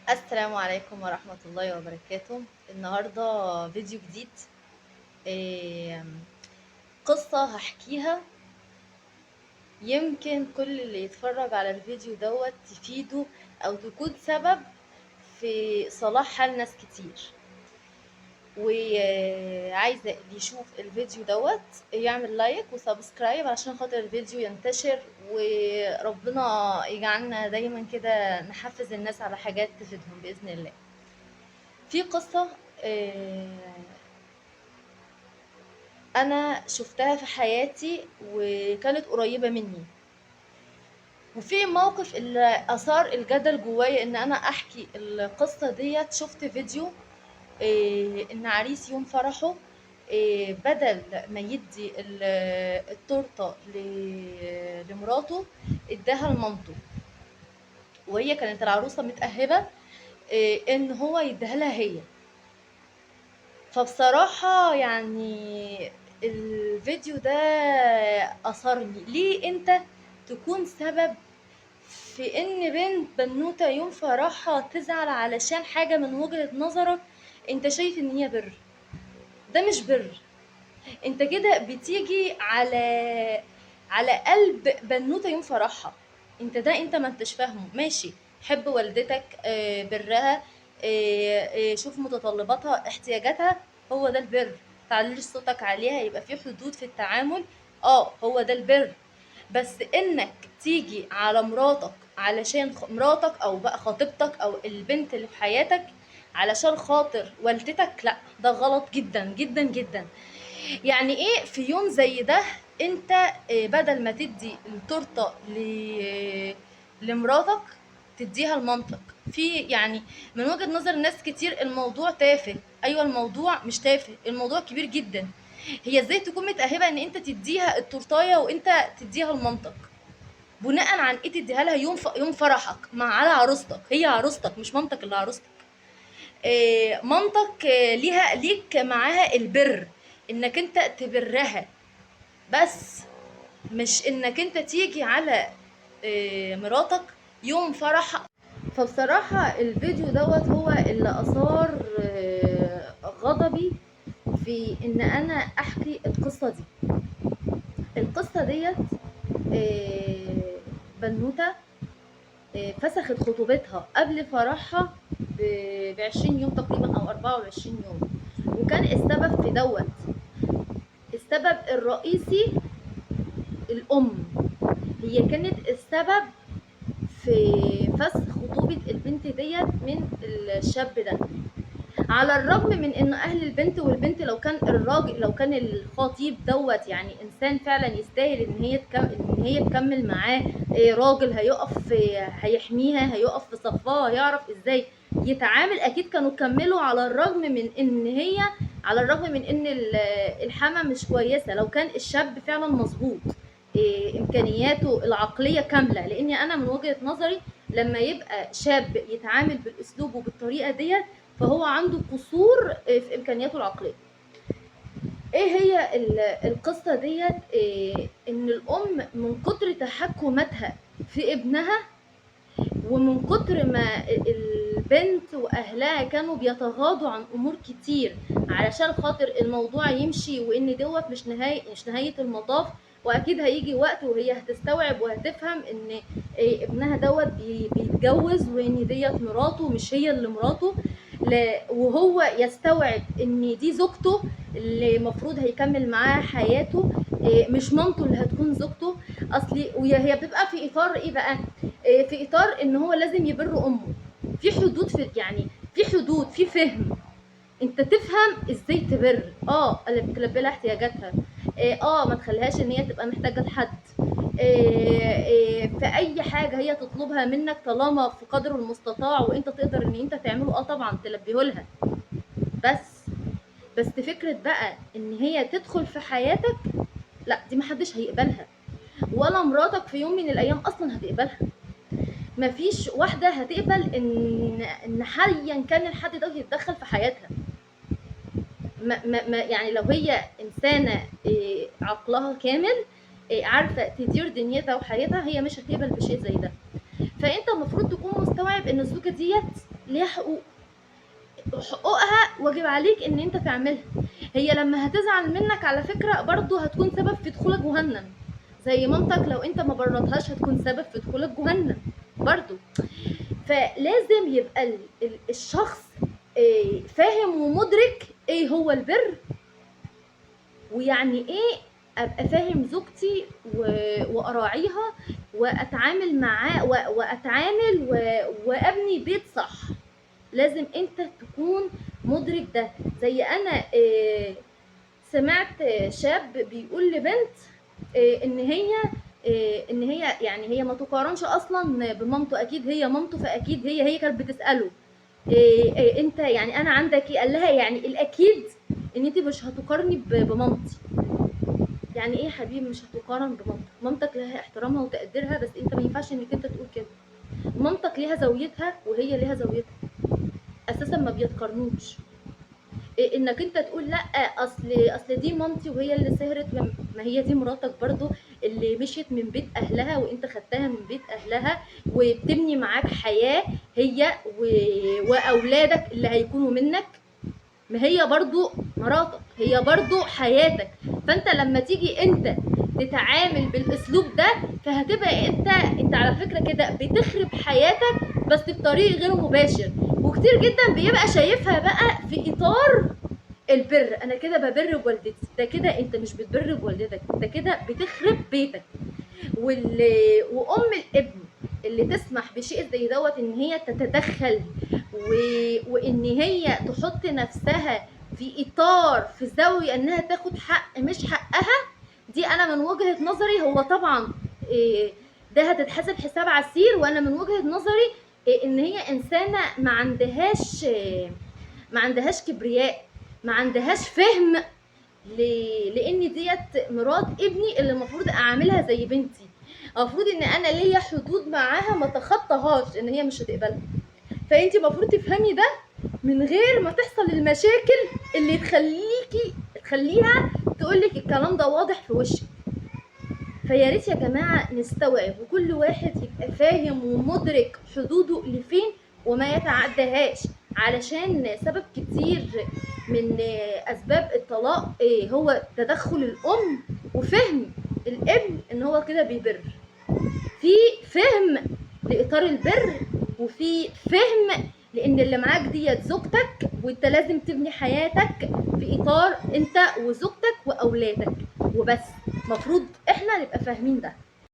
السلام عليكم ورحمة الله وبركاته. النهاردة فيديو جديد، إيه، قصة هحكيها يمكن كل اللي يتفرج على الفيديو دوت تفيده او تكون سبب في صلاح حال ناس كتير. وعايزة اللي يشوف الفيديو دوت يعمل like و subscribe عشان خاطر الفيديو ينتشر، وربنا يجعلنا دايما كده نحفز الناس على حاجات تفيدهم بإذن الله. في قصة أنا شفتها في حياتي وكانت قريبة مني، وفي موقف اللي أثار الجدل جوايا إن أنا أحكي القصة ديت. شفت فيديو إن عريس يوم فرحه بدل ما يدي التورتة لمراته اداها لمامته، وهي كانت العروسة متأهبة إن هو يديها لها هي. فبصراحة يعني الفيديو ده أثرني. ليه أنت تكون سبب في إن بنت بنوتة يوم فرحها تزعل علشان حاجة من وجهة نظرك أنت شايف إن هي بر؟ ده مش بر، أنت كده بتيجي على قلب بنوتة يوم فرحها. أنت ده أنت ما انتش فاهمه. ماشي، حب والدتك، برها، شوف متطلباتها احتياجاتها، هو ده البر. تعليش صوتك عليها، يبقى في حدود في التعامل، هو ده البر. بس انك تيجي على مراتك علشان مراتك او بقى خطيبتك او البنت اللي في حياتك علشان خاطر والدتك، لا ده غلط جدا جدا جدا. يعني ايه في يوم زي ده انت بدل ما تدي التورته لمراتك تديها لمامتك؟ في يعني من وجهة نظر ناس كتير الموضوع تافه. ايوه الموضوع مش تافه، الموضوع كبير جدا. هي ازاي تكون متأهبة ان انت تديها التورتايه وانت تديها لمامتك؟ بناء عن ايه تديها لها يوم فرحك مع على عروستك؟ هي عروستك مش مامتك اللي عروستك. مامتك ليك معاها البر، انك انت تبرها، بس مش انك انت تيجي على مراتك يوم فرح. فبصراحة الفيديو دوت هو اللي أثار غضبي في إن أنا أحكي القصة دي. القصة ديت بنوتة فسخت خطوبتها قبل فرحها ب20 يوم تقريبا أو 24 يوم، وكان السبب في دوت، السبب الرئيسي الأم. هي كانت السبب في فسخ خطوبة البنت ديت من الشاب ده، على الرغم من ان اهل البنت والبنت لو كان الراجل، لو كان الخطيب دوت يعني انسان فعلا يستاهل ان هي تكمل معاه، راجل هيقف هيحميها، هيقف في صفها، هيعرف ازاي يتعامل، اكيد كانوا كملوا. على الرغم من ان هي، على الرغم من ان الحما مش كويسة، لو كان الشاب فعلا مظبوط، امكانياته العقلية كاملة. لاني انا من وجهه نظري لما يبقى شاب يتعامل بالاسلوب وبالطريقه ديت فهو عنده قصور في امكانياته العقلية. ايه هي القصة ديت؟ ان الام من كتر تحكماتها في ابنها، ومن كتر ما البنت واهلها كانوا بيتغاضوا عن امور كتير علشان خاطر الموضوع يمشي، وان دوت مش نهاية المطاف، واكيد هيجي وقت وهي هتستوعب وهتفهم ان ابنها دوت بيتجوز، وان ديت مراته مش هي اللي مراته، وهو يستوعب ان دي زوجته اللي المفروض هيكمل معاها حياته، مش مامته اللي هتكون زوجته اصلي. وهي بتبقى في اطار ايه بقى؟ في اطار ان هو لازم يبر امه، في حدود، في يعني في حدود، في فهم، انت تفهم ازاي تبر، اللي بتلبي لها احتياجاتها، ما تخليهاش ان هي تبقى محتاجه لحد، في اي حاجة هي تطلبها منك طالما في قدر المستطاع وانت تقدر ان انت تعمله، طبعا تلبية لها. بس فكرة بقى ان هي تدخل في حياتك، لا دي محدش هيقبلها، ولا مراتك في يوم من الايام اصلا هتقبلها. مفيش واحدة هتقبل ان حيا كان الحد ده يتدخل في حياتها. ما ما ما يعني لو هي انسانه عقلها كامل، عارفه تدير دنيتها وحياتها، هي مش هتقبل بشيء زي ده. فانت المفروض تكون مستوعب ان الزوجة ديت ليها حقوق، حقوقها واجب عليك ان انت تعملها. هي لما هتزعل منك على فكرة برضو هتكون سبب في دخولك جهنم، زي مامتك لو انت ما برتهاش هتكون سبب في دخولك جهنم برضو. فلازم يبقى الشخص فاهم ومدرك ايه هو البر، ويعني ايه ابقى فاهم زوجتي واراعيها واتعامل معاه واتعامل وابني بيت صح. لازم انت تكون مدرك ده. زي انا سمعت شاب بيقول لبنت ان هي يعني هي ما تقارنش اصلا بمامته، اكيد هي مامته، فاكيد هي كانت بتساله انت يعني انا عندك ايه؟ قال لها يعني الاكيد ان انت مش هتقارني بمامتي. يعني ايه يا حبيبي مش هتقارن بمامتك؟ مامتك لها احترامها وتقديرها، بس انت ما ينفعش انك انت تقول كده. مامتك ليها زاويتها وهي ليها زاويتها، اساسا ما بيتقارنوش. إيه انك انت تقول لا اصل دي مامتي وهي اللي سهرت، ما هي دي مراتك برضو اللي مشيت من بيت اهلها وانت خدتها من بيت اهلها وبتبني معاك حياة هي واولادك اللي هيكونوا منك. ما هي برضو مراتك، هي برضو حياتك. فانت لما تيجي انت تتعامل بالاسلوب ده فهتبقى انت على فكرة كده بتخرب حياتك، بس بطريق غير مباشر. وكتير جدا بيبقى شايفها بقى في اطار البر، انا كده ببر بوالدتي. ده كده انت مش بتبر بوالدتك، ده كده بتخرب بيتك. وام الابن اللي تسمح بشيء زي دوت ان هي تتدخل وان هي تحط نفسها في اطار في زاوية انها تاخد حق مش حقها، دي انا من وجهه نظري هو طبعا ده هتتحسب حساب عسير. وانا من وجهه نظري ان هي انسانه ما عندهاش كبرياء، ما عندهاش فهم لان ديت مرات ابني اللي المفروض اعاملها زي بنتي، المفروض ان انا ليا حدود معاها ما تخطاهاش، ان هي مش هتقبلها. فانت المفروض تفهمي ده من غير ما تحصل المشاكل اللي تخليها تقولك الكلام ده واضح في وشك. فيا ريت يا جماعة نستوعب، وكل واحد يبقى فاهم ومدرك حدوده لفين وما يتعدهاش، علشان سبب كتير من اسباب الطلاق هو تدخل الام وفهم الابن ان هو كده بيبر. في فهم لاطار البر، وفي فهم لان اللي معاك ديت زوجتك، وانت لازم تبني حياتك في اطار انت وزوجتك واولادك وبس. مفروض احنا نبقى فاهمين ده.